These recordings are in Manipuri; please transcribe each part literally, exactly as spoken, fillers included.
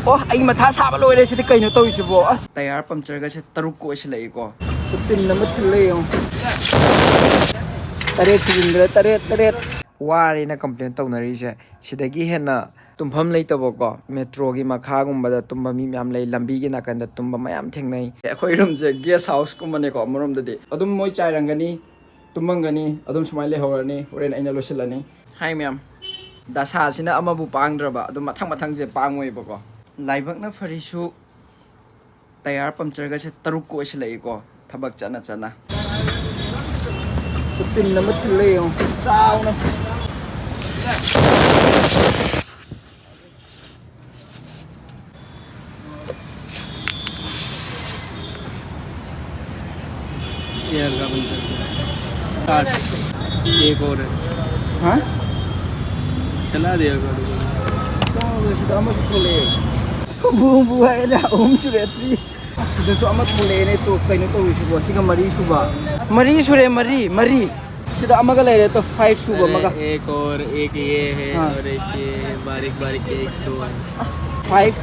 ꯑꯣ, ꯑꯩ ꯃꯊꯥ ꯁꯥꯕ ꯂꯣꯏꯔꯦ꯫ ꯁꯤꯗꯤ ꯀꯩꯅꯣ ꯇꯧꯔꯤꯁꯤꯕꯣ? ꯑꯁ, ꯇꯌꯥꯔ ꯄꯝꯆꯔꯒꯁꯦ ꯇꯔꯨꯛꯀ ꯑꯣꯏꯁꯤꯜꯂꯛꯏꯀꯣ꯫ ꯇꯤꯟ ꯑꯃ ꯊꯤꯜꯂꯦ ꯌꯦꯡꯉꯣ꯫ ꯇꯔꯦꯠ ꯊꯤꯖꯤꯟꯈ꯭ꯔꯦ, ꯇꯔꯦꯠ, ꯇꯔꯦꯠ꯫ ꯋꯥꯔꯦꯅ ꯀꯝꯄ꯭ꯂꯦꯟ ꯇꯧꯅꯔꯤꯁꯦ꯫ ꯁꯤꯗꯒꯤ ꯍꯦꯟꯅ ꯇꯨꯝꯐꯝ ꯂꯩꯇꯕꯀꯣ꯫ ꯃꯦꯇ꯭ꯔꯣꯒꯤ ꯃꯈꯥꯒꯨꯝꯕꯗ ꯇꯨꯝꯕ ꯃꯤ ꯃꯌꯥꯝ ꯂꯩ, ꯂꯝꯕꯤꯒꯤ ꯅꯥꯀꯟꯗ ꯇꯨꯝꯕ ꯃꯌꯥꯝ ꯊꯦꯡꯅꯩ꯫ ꯑꯩꯈꯣꯏ ꯔꯨꯝꯁꯦ ꯒꯦꯁ ꯍꯥꯎꯁꯀꯨꯝꯕꯅꯦꯀꯣ꯫ ꯑꯃꯔꯣꯝꯗꯗꯤ ꯑꯗꯨꯝ ꯃꯣꯏ ꯆꯥꯏꯔꯝꯒꯅꯤ, ꯇꯨꯝꯃꯝꯒꯅꯤ, ꯑꯗꯨꯝ ꯁꯨꯃꯥꯏꯅ ꯂꯩꯍꯧꯔꯅꯤ꯫ ꯍꯣꯔꯦꯟ ꯑꯩꯅ ꯂꯣꯏꯁꯤꯜꯂꯅꯤ꯫ ꯍꯥꯏ ꯃꯌꯥꯝ, ꯗꯁꯥꯁꯤꯅ ꯑꯃꯕꯨ ꯄꯥꯡꯗ꯭ꯔꯕ, ꯑꯗꯨꯝ ꯃꯊꯪ ꯃꯊꯪꯁꯦ ꯄꯥꯡꯉꯣꯏꯕꯀꯣ꯫ ꯂꯥꯏꯕꯛꯅ ꯐꯔꯤꯁꯨ ꯇꯌꯥꯔ ꯄꯝꯆꯔꯒꯁꯦ ꯇꯔꯨꯛꯀ ꯑꯣꯏꯁꯤꯜꯂꯛꯏꯀꯣ, ꯊꯕꯛ ꯆꯠꯅ ꯆꯠꯅ꯫ ꯇꯤꯟ ꯑꯃ ꯊꯤꯜꯂꯦ ꯌꯦꯡꯉꯣ, ꯆꯥꯎꯅ꯫ एयर का बंद कर दिया। आठ। एक और है। हाँ? चला दिया गाड़ी को। ꯁꯤꯗ ꯑꯃꯁꯨ ꯊꯣꯛꯂꯛꯑꯦ꯫ ꯕꯨ ꯕꯨ ꯍꯥꯏꯔꯦ, ꯑꯍꯨꯝ ꯁꯨꯔꯦ, three꯫ ꯁꯤꯗꯁꯨ ꯑꯃ ꯊꯣꯛꯂꯛꯑꯦꯅꯦ꯫ ꯇꯨ, ꯀꯩꯅꯣ ꯇꯧꯔꯤꯁꯤꯕꯣ? ꯁꯤꯒ ꯃꯔꯤ ꯁꯨꯕ꯫ ꯃꯔꯤ ꯁꯨꯔꯦ, ꯃꯔꯤ, ꯃꯔꯤ꯫ ꯁꯤꯗ ꯑꯃꯒ ꯂꯩꯔꯦ꯫ ꯇꯨ, five ꯁꯨꯕ ꯑꯔꯦ, ꯑꯃꯒ꯫ एक और, एक ये है हाँ। और एक ये है, बारीक बारीक एक दो है। Five,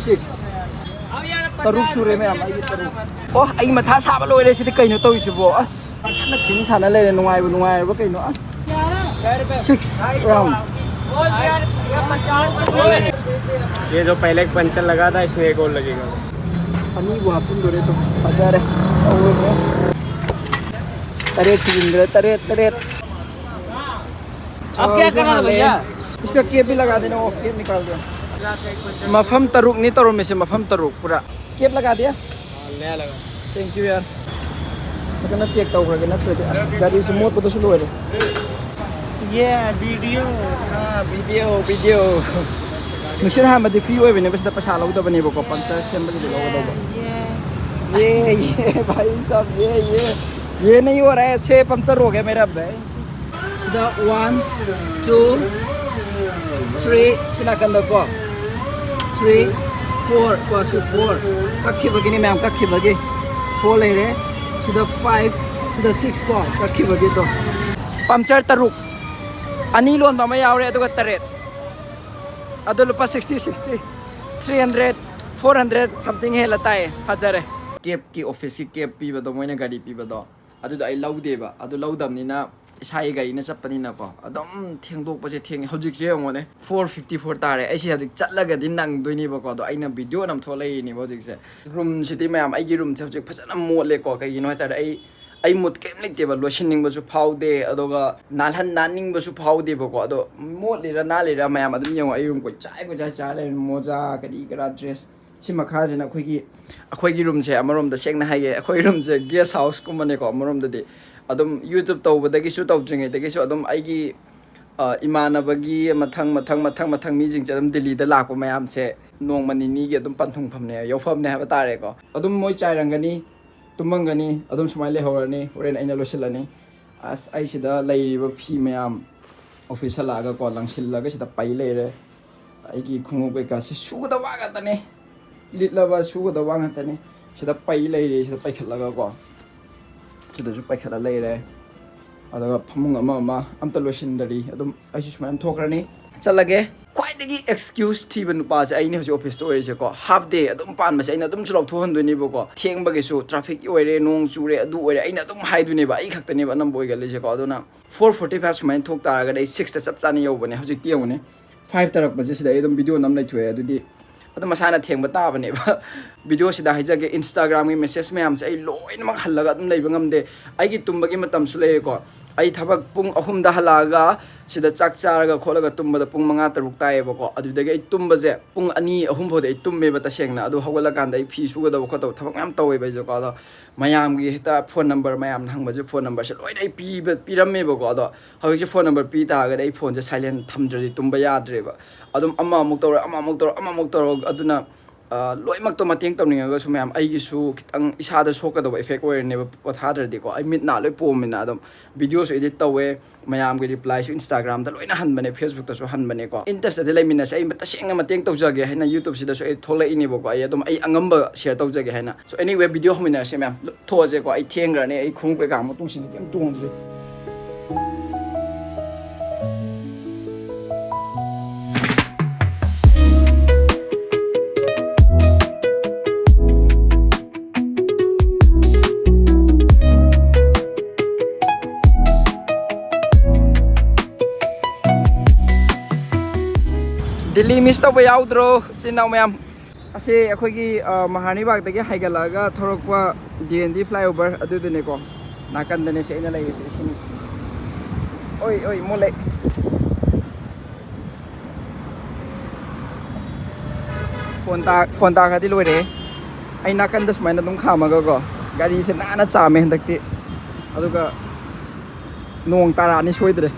six꯫ ꯇꯔꯨꯛ ꯁꯨꯔꯦ ꯃꯌꯥꯝ, ꯑꯩꯒꯤ ꯇꯔꯨꯛ꯫ ꯑꯣ, ꯑꯩ ꯃꯊꯥ ꯁꯥꯕ ꯂꯣꯏꯔꯦ꯫ ꯁꯤꯗꯤ ꯀꯩꯅꯣ ꯇꯧꯔꯤꯁꯤꯕꯣ? ꯑꯁ, ꯀꯟꯅ ꯊꯤꯟ ꯁꯥꯟꯅ ꯂꯩꯔꯦ꯫ ꯅꯨꯡꯉꯥꯏꯕꯨ ꯅꯨꯡꯉꯥꯏꯔꯕ ꯀꯩꯅꯣ? ꯑꯁ, six round꯫ ये जो पहले एक पंचर लगा था, इसमें एक और लगेगा। ꯑꯅꯤꯕꯨ ꯍꯥꯞꯆꯤꯟꯗꯣꯔꯦ꯫ ꯇꯨ, ꯐꯖꯔꯦ꯫ ꯇꯔꯦꯠ ꯁꯨꯖꯤꯟꯈ꯭ꯔꯦ, ꯇꯔꯦꯠ, ꯇꯔꯦꯠ꯫ अब क्या करना है भैया? इसका cap भी लगा देना, वो cap निकाल दो। ꯃꯐꯝ ꯇꯔꯨꯛꯅꯤ ꯇꯧꯔꯝꯃꯤꯁꯦ, ꯃꯐꯝ ꯇꯔꯨꯛ ꯄꯨꯔꯥ꯫ Cap लगा दिया? हाँ, नया लगा। Thank you यार। ꯐꯖꯅ check ꯇꯧꯈ꯭ꯔꯒꯦ, ꯅꯠꯇ꯭ꯔꯗꯤ ꯑꯁ, ꯒꯥꯔꯤꯁꯦ ꯃꯣꯠꯄꯗꯁꯨ ꯂꯣꯏꯔꯦ꯫ ये वीडियो। हाँ, video, video। ꯃꯤꯁꯟ ꯑꯍꯥꯟꯕꯗꯤ free ꯑꯣꯏꯕꯅꯦꯕ, ꯁꯤꯗ ꯄꯩꯁꯥ ꯂꯧꯗꯕꯅꯦꯕꯀꯣ, puncture ꯁꯦꯝꯕꯒꯤꯗꯤ ꯂꯧꯒꯗꯧꯕ꯫ ये ये, ये भाई साहब, ये, ये, ये नहीं हो रहा है, ऐसे puncture हो गया मेरा भाई। ꯁꯤꯗ one, two, three, ꯁꯤ ꯅꯥꯀꯟꯗꯀꯣ, three, four ꯀꯣ, ꯁꯤ four ꯀꯛꯈꯤꯕꯒꯤꯅꯤ ꯃꯌꯥꯝ, ꯀꯛꯈꯤꯕꯒꯤ four ꯂꯩꯔꯦ꯫ ꯁꯤꯗ five, ꯁꯤꯗ six ꯀꯣ, ꯀꯛꯈꯤꯕꯒꯤꯗꯣ꯫ Puncture ꯇꯔꯨꯛ, ꯑꯅꯤ ꯂꯣꯟꯕ ꯑꯃ ꯌꯥꯎꯔꯦ, ꯑꯗꯨꯒ ꯇꯔꯦꯠ꯫ ꯑꯗꯣ ꯂꯨꯄꯥ sixty, sixty꯫ Three hundred, four hundred something ꯍꯦꯜꯂ ꯇꯥꯏꯌꯦ꯫ ꯐꯖꯔꯦ꯫ ꯀꯦꯞꯀꯤ, ꯑꯣꯐꯤꯁꯀꯤ ꯀꯦꯞ ꯄꯤꯕꯗꯣ, ꯃꯣꯏꯅ ꯒꯥꯔꯤ ꯄꯤꯕꯗꯣ, ꯑꯗꯨꯗꯣ ꯑꯩ ꯂꯧꯗꯦꯕ꯫ ꯑꯗꯨ ꯂꯧꯗꯕꯅꯤꯅ, ꯏꯁꯥꯒꯤ ꯒꯥꯔꯤꯅ ꯆꯠꯄꯅꯤꯅꯀꯣ, ꯑꯗꯨꯝ ꯊꯦꯡꯗꯣꯛꯄꯁꯦ ꯊꯦꯡꯉꯦ꯫ ꯍꯧꯖꯤꯛꯁꯦ ꯌꯦꯡꯉꯣꯅꯦ, four fifty four ꯇꯥꯔꯦ꯫ ꯑꯩꯁꯦ ꯍꯧꯖꯤꯛ ꯆꯠꯂꯒꯗꯤ ꯅꯪꯗꯣꯏꯅꯦꯕꯀꯣ, ꯑꯗꯣ ꯑꯩꯅ ꯚꯤꯗꯤꯑꯣ ꯅꯝꯊꯣꯛ ꯂꯩꯔꯤꯅꯦꯕ ꯍꯧꯖꯤꯛꯁꯦ꯫ ꯔꯨꯝꯁꯤꯗꯤ ꯃꯌꯥꯝ, ꯑꯩꯒꯤ ꯔꯨꯝꯁꯦ ꯍꯧꯖꯤꯛ ꯐꯖꯅ ꯃꯣꯠꯂꯦꯀꯣ꯫ ꯀꯩꯒꯤꯅꯣ ꯍꯥꯏꯇꯥꯔꯗꯤ, ꯑꯩ ꯑꯩ ꯃꯨꯠ ꯀꯩꯝ ꯂꯩꯇꯦꯕ, ꯂꯣꯏꯁꯤꯟꯅꯤꯡꯕꯁꯨ ꯐꯥꯎꯗꯦ, ꯑꯗꯨꯒ ꯅꯥꯜꯍꯟ ꯅꯥꯟꯅꯤꯡꯕꯁꯨ ꯐꯥꯎꯗꯦꯕꯀꯣ꯫ ꯑꯗꯣ ꯃꯣꯠꯂꯤꯔꯥ ꯅꯥꯜꯂꯤꯔꯥ, ꯃꯌꯥꯝ ꯑꯗꯨꯝ ꯌꯦꯡꯉꯣ, ꯑꯩ ꯔꯨꯝ ꯀꯣꯏꯆꯥꯏ ꯀꯣꯏꯆꯥꯏ ꯆꯥꯏ ꯂꯩꯔꯦ꯫ ꯃꯣꯖꯥ, ꯀꯔꯤ ꯀꯔꯥ, ꯗ꯭ꯔꯦꯁ꯫ ꯁꯤ ꯃꯈꯥꯁꯤꯅ ꯑꯩꯈꯣꯏꯒꯤ, ꯑꯩꯈꯣꯏꯒꯤ ꯔꯨꯝꯁꯦ꯫ ꯑꯃꯔꯣꯝꯗ ꯁꯦꯡꯅ ꯍꯥꯏꯒꯦ, ꯑꯩꯈꯣꯏ ꯔꯨꯝꯁꯦ ꯒꯦꯁ ꯍꯥꯎꯁꯀꯨꯝꯕꯅꯦꯀꯣ꯫ ꯑꯃꯔꯣꯝꯗꯗꯤ ꯑꯗꯨꯝ YouTube ꯇꯧꯕꯗꯒꯤꯁꯨ, ꯇꯧꯗ꯭ꯔꯤꯉꯩꯗꯒꯤꯁꯨ ꯑꯗꯨꯝ ꯑꯩꯒꯤ, ꯑ, ꯏꯃꯥꯟꯅꯕꯒꯤ ꯃꯊꯪ ꯃꯊꯪ ꯃꯊꯪ ꯃꯊꯪ ꯃꯤꯁꯤꯡꯁꯦ ꯑꯗꯨꯝ ꯗꯤꯜꯂꯤꯗ ꯂꯥꯛꯄ ꯃꯌꯥꯝꯁꯦ ꯅꯣꯡꯃ ꯅꯤꯅꯤꯒꯤ ꯑꯗꯨꯝ ꯄꯟꯊꯨꯡꯐꯝꯅꯦ, ꯌꯧꯐꯝꯅꯦ ꯍꯥꯏꯕ ꯇꯥꯔꯦꯀꯣ꯫ ꯑꯗꯨꯝ ꯃꯣꯏ ꯆꯥꯏꯔꯝꯒꯅꯤ, ꯇꯨꯝꯃꯝꯒꯅꯤ, ꯑꯗꯨꯝ ꯁꯨꯃꯥꯏꯅ ꯂꯩꯍꯧꯔꯅꯤ꯫ ꯍꯣꯔꯦꯟ ꯑꯩꯅ ꯂꯣꯏꯁꯤꯜꯂꯅꯤ꯫ ꯑꯁ, ꯑꯩ ꯁꯤꯗ ꯂꯩꯔꯤꯕ ꯐꯤ ꯃꯌꯥꯝ ꯑꯣꯐꯤꯁ ꯍꯜꯂꯛꯑꯒꯀꯣ, ꯂꯪꯁꯤꯜꯂꯒ ꯁꯤꯗ ꯄꯩ ꯂꯩꯔꯦ꯫ ꯑꯩꯒꯤ ꯈꯣꯡꯎꯞ ꯀꯩꯀꯥꯁꯤ ꯁꯨꯒꯗꯕ ꯉꯥꯛꯇꯅꯦ, ꯂꯤꯠꯂꯕ ꯁꯨꯒꯗꯕ ꯉꯥꯛꯇꯅꯦ꯫ ꯁꯤꯗ ꯄꯩ ꯂꯩꯔꯦ, ꯁꯤꯗ ꯄꯩꯈꯠꯂꯒꯀꯣ, ꯁꯤꯗꯁꯨ ꯄꯩꯈꯠꯂ ꯂꯩꯔꯦ꯫ ꯑꯗꯨꯒ ꯐꯃꯨꯡ ꯑꯃ ꯑꯃ ꯑꯝꯇ ꯂꯣꯏꯁꯤꯟꯗꯔꯤ꯫ ꯑꯗꯨꯝ ꯑꯩꯁꯨ ꯁꯨꯃꯥꯏꯅ ꯊꯣꯛꯈ꯭ꯔꯅꯤ, ꯆꯠꯂꯒꯦ꯫ ꯈ꯭ꯋꯥꯏꯗꯒꯤ ꯑꯦꯛꯁꯀ꯭ꯌꯨꯁ ꯊꯤꯕ ꯅꯨꯄꯥꯁꯦ ꯑꯩꯅꯦ ꯍꯧꯖꯤꯛ ꯑꯣꯐꯤꯁꯇ ꯑꯣꯏꯔꯤꯁꯦꯀꯣ꯫ ꯍꯥꯐ ꯗꯦ ꯑꯗꯨꯝ ꯄꯥꯟꯕꯁꯦ ꯑꯩꯅ ꯑꯗꯨꯝꯁꯨ ꯂꯧꯊꯣꯛꯍꯟꯗꯣꯏꯅꯦꯕꯀꯣ꯫ ꯊꯦꯡꯕꯒꯤꯁꯨ, ꯇ꯭ꯔꯥꯐꯤꯛ ꯑꯣꯏꯔꯦ, ꯅꯣꯡ ꯆꯨꯔꯦ, ꯑꯗꯨ ꯑꯣꯏꯔꯦ, ꯑꯩꯅ ꯑꯗꯨꯝ ꯍꯥꯏꯗꯣꯏꯅꯦꯕ꯫ ꯑꯩ ꯈꯛꯇꯅꯦꯕ ꯑꯅꯝꯕ ꯑꯣꯏꯒꯜꯂꯤꯁꯦꯀꯣ꯫ ꯑꯗꯨꯅ four forty five ꯁꯨꯃꯥꯏꯅ ꯊꯣꯛ ꯇꯥꯔꯒꯗꯤ ꯑꯩ sixꯇ ꯆꯞ ꯆꯥꯅ ꯌꯧꯕꯅꯦ꯫ ꯍꯧꯖꯤꯛꯇꯤ ꯌꯦꯡꯉꯨꯅꯦ, five ꯇꯥꯔꯛꯄꯁꯦ ꯁꯤꯗ ꯑꯩ ꯑꯗꯨꯝ ꯚꯤꯗꯤꯑꯣ ꯅꯝ ꯂꯩꯊꯣꯛꯑꯦ꯫ ꯑꯗꯨꯗꯤ ꯑꯗꯨꯝ ꯃꯁꯥꯅ ꯊꯦꯡꯕ ꯇꯥꯕꯅꯦꯕ꯫ ꯚꯤꯗꯤꯑꯣꯁꯤꯗ ꯍꯥꯏꯖꯒꯦ, Instagramꯒꯤ ꯃꯦꯁꯦꯖ ꯃꯌꯥꯝꯁꯦ ꯑꯩ ꯂꯣꯏꯅꯃꯛ ꯍꯜꯂꯒ ꯑꯗꯨꯝ ꯂꯩꯕ ꯉꯝꯗꯦ꯫ ꯑꯩꯒꯤ ꯇꯨꯝꯕꯒꯤ ꯃꯇꯝꯁꯨ ꯂꯩꯌꯦꯀꯣ꯫ ꯑꯩ ꯊꯕꯛ ꯄꯨꯡ ꯑꯍꯨꯝꯗ ꯍꯜꯂꯛꯑꯒ ꯁꯤꯗ ꯆꯥꯛ ꯆꯥꯔꯒ ꯈꯣꯠꯂꯒ ꯇꯨꯝꯕꯗ ꯄꯨꯡ ꯃꯉꯥ ꯇꯔꯨꯛ ꯇꯥꯏꯌꯦꯕꯀꯣ꯫ ꯑꯗꯨꯗꯒꯤ ꯑꯩ ꯇꯨꯝꯕꯁꯦ ꯄꯨꯡ ꯑꯅꯤ ꯑꯍꯨꯝ ꯐꯥꯎꯗꯤ ꯑꯩ ꯇꯨꯝꯃꯦꯕ ꯇꯁꯦꯡꯅ꯫ ꯑꯗꯨ ꯍꯧꯒꯠꯂꯀꯥꯟꯗ ꯑꯩ ꯐꯤ ꯁꯨꯒꯗꯕ ꯈꯣꯠꯇꯕ ꯊꯕꯛ ꯃꯌꯥꯝ ꯇꯧꯋꯦꯕ ꯑꯩꯁꯦꯀꯣ꯫ ꯑꯗꯣ ꯃꯌꯥꯝꯒꯤ ꯍꯦꯛꯇ ꯐꯣꯟ ꯅꯝꯕꯔ, ꯃꯌꯥꯝꯅ ꯍꯪꯕꯁꯦ ꯐꯣꯟ ꯅꯝꯕꯔꯁꯦ ꯂꯣꯏꯅ ꯑꯩ ꯄꯤꯕ, ꯄꯤꯔꯝꯃꯦꯕꯀꯣ꯫ ꯑꯗꯣ ꯍꯧꯖꯤꯛꯁꯦ ꯐꯣꯟ ꯅꯝꯕꯔ ꯄꯤ ꯇꯥꯔꯒꯗꯤ ꯑꯩ ꯐꯣꯟꯁꯦ ꯁꯥꯏꯂꯦꯟ ꯊꯝꯗ꯭ꯔꯗꯤ ꯇꯨꯝꯕ ꯌꯥꯗ꯭ꯔꯦꯕ꯫ ꯑꯗꯨꯝ ꯑꯃ ꯑꯃꯨꯛ ꯇꯧꯔ, ꯑꯃ ꯑꯃꯨꯛ ꯇꯧꯔ, ꯑꯃ ꯑꯃꯨꯛ ꯇꯧꯔ, ꯑꯗꯨꯅ, ꯑ, ꯂꯣꯏꯅꯃꯛꯇꯣ ꯃꯇꯦꯡ ꯇꯧꯅꯤꯡꯉꯒꯁꯨ ꯃꯌꯥꯝ, ꯑꯩꯒꯤꯁꯨ ꯈꯤꯇꯪ ꯏꯁꯥꯗ ꯁꯣꯛꯀꯗꯧꯕ ꯏꯐꯦꯛ ꯑꯣꯏꯔꯅꯦꯕ ꯄꯣꯊꯥꯗ꯭ꯔꯗꯤꯀꯣ꯫ ꯑꯩ ꯃꯤꯠ ꯅꯥ ꯂꯣꯏ ꯄꯣꯝꯃꯤꯅ꯫ ꯑꯗꯨꯝ ꯚꯤꯗꯤꯑꯣꯁꯨ ꯏꯗꯤꯠ ꯇꯧꯋꯦ, ꯃꯌꯥꯝꯒꯤ ꯔꯤꯄ꯭ꯂꯥꯏꯁꯨ Instagramꯗ ꯂꯣꯏꯅ ꯍꯟꯕꯅꯦ, Facebookꯇꯁꯨ ꯍꯟꯕꯅꯦꯀꯣ꯫ ꯏꯟ ꯇꯁꯇꯗꯤ ꯂꯩꯃꯤꯟꯅꯁꯦ, ꯑꯩ ꯇꯁꯦꯡꯅ ꯃꯇꯦꯡ ꯇꯧꯖꯒꯦ ꯍꯥꯏꯅ YouTubeꯁꯤꯗꯁꯨ ꯑꯩ ꯊꯣꯛꯂꯛꯏꯅꯦꯕꯀꯣ꯫ ꯑꯩ ꯑꯗꯨꯝ ꯑꯩ ꯑꯉꯝꯕ ꯁꯤꯌꯔ ꯇꯧꯖꯒꯦ ꯍꯥꯏꯅ꯫ So anyway, ꯚꯤꯗꯤꯑꯣ ꯍꯧꯃꯤꯟꯅꯔꯁꯦ ꯃꯌꯥꯝ꯫ ꯊꯣꯛꯑꯁꯦꯀꯣ, ꯑꯩ ꯊꯦꯡꯈ꯭ꯔꯅꯤ, ꯑꯩ ꯈꯣꯡꯎꯞ ꯀꯩꯀꯥ ꯑꯃꯨꯛ ꯇꯣꯡꯁꯤꯟꯒꯦ, ꯀꯩꯝ ꯇꯣꯡꯗ꯭ꯔꯤ꯫ ꯃꯤꯁ ꯇꯧꯕ ꯌꯥꯎꯗ꯭ꯔꯣ, ꯏꯆꯤꯟ ꯏꯅꯥꯎ ꯃꯌꯥꯝ? ꯑꯁꯤ ꯑꯩꯈꯣꯏꯒꯤ, ꯑ, ꯃꯍꯥꯔꯅꯤꯕꯥꯒꯗꯒꯤ ꯍꯥꯏꯒꯠꯂꯛꯑꯒ ꯊꯧꯔꯛꯄ ꯗꯤ ꯑꯦꯟ ꯗꯤ flyover ꯑꯗꯨꯗꯨꯅꯦꯀꯣ꯫ ꯅꯥꯀꯟꯗꯅꯦ ꯁꯤ ꯑꯩꯅ ꯂꯩꯔꯤꯁꯦ, ꯏꯁꯤꯡ꯫ ꯑꯣꯏ, ꯑꯣꯏ, ꯃꯣꯠꯂꯦ꯫ ꯐꯣꯟ ꯇꯥ-, ꯐꯣꯟ ꯇꯥꯈ꯭ꯔꯗꯤ ꯂꯣꯏꯔꯦ꯫ ꯑꯩ ꯅꯥꯀꯟꯗ ꯁꯨꯃꯥꯏꯅ ꯑꯗꯨꯝ ꯈꯥꯝꯃꯒꯀꯣ꯫ ꯒꯥꯔꯤꯁꯦ ꯅꯥꯟꯅ ꯆꯥꯝꯃꯦ ꯍꯟꯗꯛꯇꯤ꯫ ꯑꯗꯨꯒ ꯅꯣꯡ ꯇꯥꯔꯛꯑꯅꯤ ꯁꯣꯏꯗ꯭ꯔꯦ꯫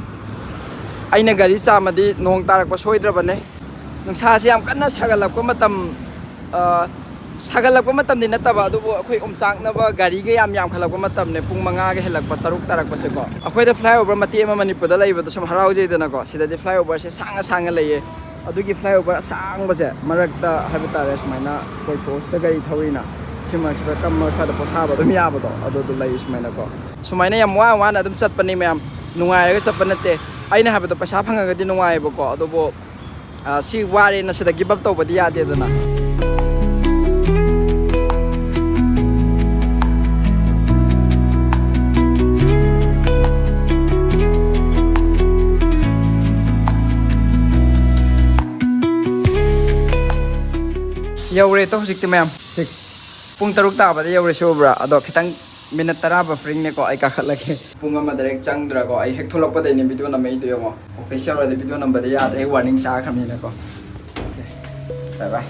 ꯑꯩꯅ ꯒꯥꯔꯤ ꯆꯥꯝꯃꯗꯤ ꯅꯣꯡ ꯇꯥꯔꯛꯄ ꯁꯣꯏꯗ꯭ꯔꯕꯅꯦ꯫ ꯅꯨꯡꯁꯥꯁꯦ ꯌꯥꯝ ꯀꯟꯅ ꯁꯥꯒꯠꯂꯛꯄ ꯃꯇꯝ, ꯑ, ꯁꯥꯒꯠꯂꯛꯄ ꯃꯇꯝꯗꯤ ꯅꯠꯇꯕ, ꯑꯗꯨꯕꯨ ꯑꯩꯈꯣꯏ ꯑꯣꯝꯆꯥꯛꯅꯕ, ꯒꯥꯔꯤꯒ ꯌꯥꯝ ꯌꯥꯝꯈꯠꯂꯛꯄ ꯃꯇꯝꯅꯦ, ꯄꯨꯡ ꯃꯉꯥꯒ ꯍꯦꯜꯂꯛꯄ, ꯇꯔꯨꯛ ꯇꯥꯔꯛꯄꯁꯦꯀꯣ꯫ ꯑꯩꯈꯣꯏꯗ flyover ꯃꯇꯦꯛ ꯑꯃ ꯃꯅꯤꯄꯨꯔꯗ ꯂꯩꯕꯗꯣ ꯁꯨꯝ ꯍꯔꯥꯎꯖꯩꯗꯅꯀꯣ꯫ ꯁꯤꯗꯗꯤ flyoverꯁꯦ ꯁꯥꯡꯅ ꯁꯥꯡꯅ ꯂꯩꯌꯦ꯫ ꯑꯗꯨꯒꯤ flyover ꯑꯁꯥꯡꯕꯁꯦ ꯃꯔꯛꯇ ꯍꯥꯏꯕ ꯇꯥꯔꯦ, ꯁꯨꯃꯥꯏꯅ ꯀꯣꯏꯊꯣꯛꯑ ꯁꯤꯗ ꯒꯥꯔꯤ ꯊꯧꯔꯤꯅ ꯁꯤ ꯃꯔꯛꯁꯤꯗ ꯀꯝꯃꯒ ꯁ꯭ꯋꯥꯏꯗ ꯄꯣꯊꯥꯕ ꯑꯗꯨꯝ ꯌꯥꯕꯗꯣ, ꯑꯗꯨꯗꯣ ꯂꯩ ꯁꯨꯃꯥꯏꯅꯀꯣ꯫ ꯁꯨꯃꯥꯏꯅ ꯌꯥꯝ ꯋꯥ ꯋꯥꯅ ꯑꯗꯨꯝ ꯆꯠꯄꯅꯤ ꯃꯌꯥꯝ, ꯅꯨꯡꯉꯥꯏꯔꯒ ꯆꯠꯄ ꯅꯠꯇꯦ꯫ ꯑꯩꯅ ꯍꯥꯏꯕꯗꯣ ꯄꯩꯁꯥ ꯐꯪꯉꯒꯗꯤ ꯅꯨꯡꯉꯥꯏꯌꯦꯕꯀꯣ, ꯑꯗꯨꯕꯨ, ꯑ, ꯁꯤ ꯋꯥꯔꯦꯅ ꯁꯤꯗ give up ꯇꯧꯕꯗꯤ ꯌꯥꯗꯦꯗꯅ꯫ ꯌꯧꯔꯦ ꯇꯣ ꯍꯧꯖꯤꯛꯇꯤ ꯃꯌꯥꯝ꯫ Six꯫ ꯄꯨꯡ ꯇꯔꯨꯛ ꯇꯥꯕꯗ ꯌꯧꯔꯁꯤ ꯎꯕ꯭ꯔꯥ? ꯑꯗꯣ ꯈꯤꯇꯪ minute ꯇꯔꯥ bufferingꯅꯦꯀꯣ, ꯑꯩ ꯀꯥꯈꯠꯂꯒꯦ꯫ ꯄꯨꯡ ꯑꯃ direct ꯆꯪꯗ꯭ꯔꯀꯣ, ꯑꯩ ꯍꯦꯛ ꯊꯣꯛꯂꯛꯄꯗꯩꯅꯦ video ꯅꯝꯃꯛꯏꯗꯣ ꯌꯦꯡꯉꯣ꯫ Office ꯌꯧꯔꯗꯤ video ꯅꯝꯕꯗꯤ ꯌꯥꯗ꯭ꯔꯦ, ꯑꯩ warning ꯆꯥꯈ꯭ꯔꯕꯅꯤꯅꯀꯣ꯫ Okay, bye bye꯫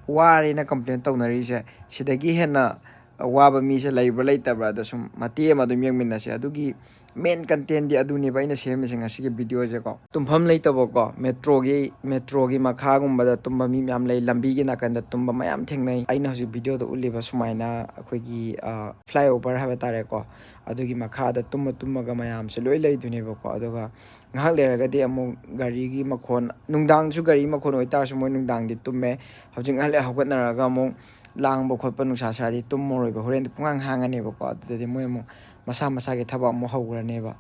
ꯋꯥꯔꯦꯅ complain ꯇꯧꯅꯔꯤꯁꯦ, ꯁꯤꯗꯒꯤ ꯍꯦꯟꯅ ꯋꯥꯕ ꯃꯤꯁꯦ ꯂꯩꯕ꯭ꯔꯥ ꯂꯩꯇꯕ꯭ꯔꯥ? ꯑꯗꯣ ꯁꯨꯝ ꯃꯇꯦꯛ ꯑꯃ ꯑꯗꯨꯝ ꯌꯦꯡꯃꯤꯟꯅꯁꯦ꯫ ꯑꯗꯨꯒꯤ main contentꯗꯤ ꯑꯗꯨꯅꯦꯕ ꯑꯩꯅ ꯁꯦꯝꯃꯤꯁꯦ ꯉꯁꯤꯒꯤ videoꯁꯦꯀꯣ꯫ ꯇꯨꯝꯐꯝ ꯂꯩꯇꯕꯀꯣ, metroꯒꯤ, metroꯒꯤ ꯃꯈꯥꯒꯨꯝꯕꯗ ꯇꯨꯝꯕ ꯃꯤ ꯃꯌꯥꯝ ꯂꯩ, ꯂꯝꯕꯤꯒꯤ ꯅꯥꯀꯟꯗ ꯇꯨꯝꯕ ꯃꯌꯥꯝ ꯊꯦꯡꯅꯩ꯫ ꯑꯩꯅ ꯍꯧꯖꯤꯛ videoꯗ ꯎꯠꯂꯤꯕ ꯁꯨꯃꯥꯏꯅ ꯑꯩꯈꯣꯏꯒꯤ, ꯑ, flyover ꯍꯥꯏꯕ ꯇꯥꯔꯦꯀꯣ, ꯑꯗꯨꯒꯤ ꯃꯈꯥꯗ ꯇꯨꯝꯃ ꯇꯨꯝꯃꯒ ꯃꯌꯥꯝꯁꯦ ꯂꯣꯏ ꯂꯩꯗꯣꯏꯅꯦꯕꯀꯣ꯫ ꯑꯗꯨꯒ ꯉꯥꯏꯍꯥꯛ ꯂꯩꯔꯒꯗꯤ ꯑꯃꯨꯛ ꯒꯥꯔꯤꯒꯤ ꯃꯈꯣꯟ, ꯅꯨꯡꯗꯥꯡꯁꯨ ꯒꯥꯔꯤ ꯃꯈꯣꯟ ꯑꯣꯏꯇꯥꯔꯁꯨ ꯃꯣꯏ ꯅꯨꯡꯗꯥꯡꯗꯤ ꯇꯨꯝꯃꯦ꯫ ꯍꯧꯖꯤꯛ ꯉꯥꯏꯍꯥꯛ ꯂꯩ ꯍꯧꯒꯠꯅꯔꯒ ꯑꯃꯨꯛ ꯂꯥꯡꯕ ꯈꯣꯠꯄ, ꯅꯨꯡꯁꯥ ꯁꯥꯔꯗꯤ ꯇꯨꯝꯃꯔꯣꯏꯕ, ꯍꯣꯔꯦꯟꯗꯤ ꯄꯨꯡꯍꯥꯡ ꯍꯥꯡꯉꯅꯦꯕꯀꯣ꯫ ꯑꯗꯨꯗꯗꯤ ꯃꯣꯏ ꯑꯃꯨꯛ ꯃꯁꯥ ꯃꯁꯥꯒꯤ ꯊꯕꯛ ꯑꯃꯨꯛ ꯍꯧꯈ꯭ꯔꯅꯦꯕ꯫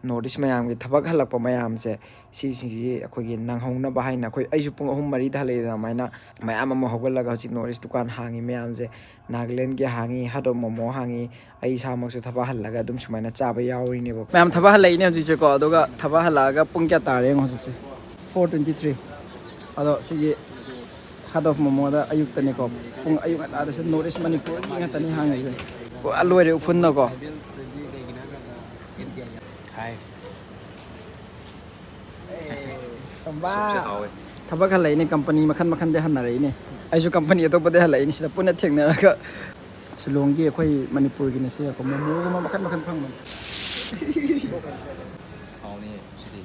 North East ꯃꯌꯥꯝꯒꯤ ꯊꯕꯛ ꯍꯜꯂꯛꯄ ꯃꯌꯥꯝꯁꯦ, ꯁꯤꯁꯤꯡꯁꯤ ꯑꯩꯈꯣꯏꯒꯤ ꯅꯪꯍꯧꯅꯕ ꯍꯥꯏꯅ, ꯑꯩꯈꯣꯏ, ꯑꯩꯁꯨ ꯄꯨꯡ ꯑꯍꯨꯝ ꯃꯔꯤꯗ ꯍꯜꯂꯛꯏꯗꯅ, ꯑꯗꯨꯃꯥꯏꯅ ꯃꯌꯥꯝ ꯑꯃ ꯍꯧꯒꯠꯂꯒ ꯍꯧꯖꯤꯛ North East ꯗꯨꯀꯥꯟ ꯍꯥꯡꯉꯤ ꯃꯌꯥꯝꯁꯦ, ꯅꯥꯒꯥꯂꯦꯟꯒꯤ ꯍꯥꯡꯉꯤ, ꯍꯥꯗꯣ ꯃꯣꯃꯣ ꯍꯥꯡꯉꯤ, ꯑꯩ ꯏꯁꯥꯃꯛꯁꯨ ꯊꯕꯛ ꯍꯜꯂꯒ ꯑꯗꯨꯝ ꯁꯨꯃꯥꯏꯅ ꯆꯥꯕ ꯌꯥꯎꯔꯤꯅꯦꯕ꯫ ꯃꯌꯥꯝ ꯊꯕꯛ ꯍꯜꯂꯛꯏꯅꯦ ꯍꯧꯖꯤꯛꯁꯦꯀꯣ꯫ ꯑꯗꯨꯒ ꯊꯕꯛ ꯍꯜꯂꯛꯑꯒ ꯄꯨꯡ ꯀꯌꯥ ꯇꯥꯔꯦ ꯌꯦꯡꯉꯣ ꯍꯧꯖꯤꯛꯁꯦ, four twenty three꯫ ꯑꯗꯣ ꯁꯤꯒꯤ ꯍꯥꯗꯣ ꯃꯣꯃꯣꯗ ꯑꯌꯨꯛꯇꯅꯤꯀꯣ, ꯄꯨꯡ ꯑꯌꯨꯛ ꯉꯟꯇꯥꯗꯁꯨ North East ꯃꯅꯤꯄꯨꯔꯒꯤ ꯉꯥꯛꯇꯅꯤ ꯍꯥꯡꯉꯤꯁꯦ꯫ ꯄꯨꯔꯥ ꯂꯣꯏꯔꯦ ꯎꯐꯨꯟꯅꯀꯣ꯫ ꯍꯥꯏ꯫ ꯁꯨꯞꯁꯦ ꯍꯥꯎꯋꯦ꯫ ꯊꯕꯛ ꯍꯜꯂꯛꯏꯅꯦ, ꯀꯝꯄꯅꯤ ꯃꯈꯟ ꯃꯈꯟꯗꯤ ꯍꯟꯅꯔꯛꯏꯅꯦ꯫ ꯑꯩꯁꯨ ꯀꯝꯄꯅꯤ ꯑꯇꯣꯞꯄꯗꯤ ꯍꯜꯂꯛꯏꯅꯦ, ꯁꯤꯗ ꯄꯨꯟꯅ ꯊꯦꯡꯅꯔꯒ꯫ ꯁꯤꯂꯣꯡꯒꯤ ꯑꯩꯈꯣꯏ ꯃꯅꯤꯄꯨꯔꯒꯤꯅ ꯁꯤ ꯃꯣꯃꯣꯒꯨꯝꯕ ꯃꯈꯟ ꯃꯈꯟ ꯐꯪꯕꯅꯦ꯫ ꯍꯥꯎꯅꯤ ꯁꯤꯗꯤ꯫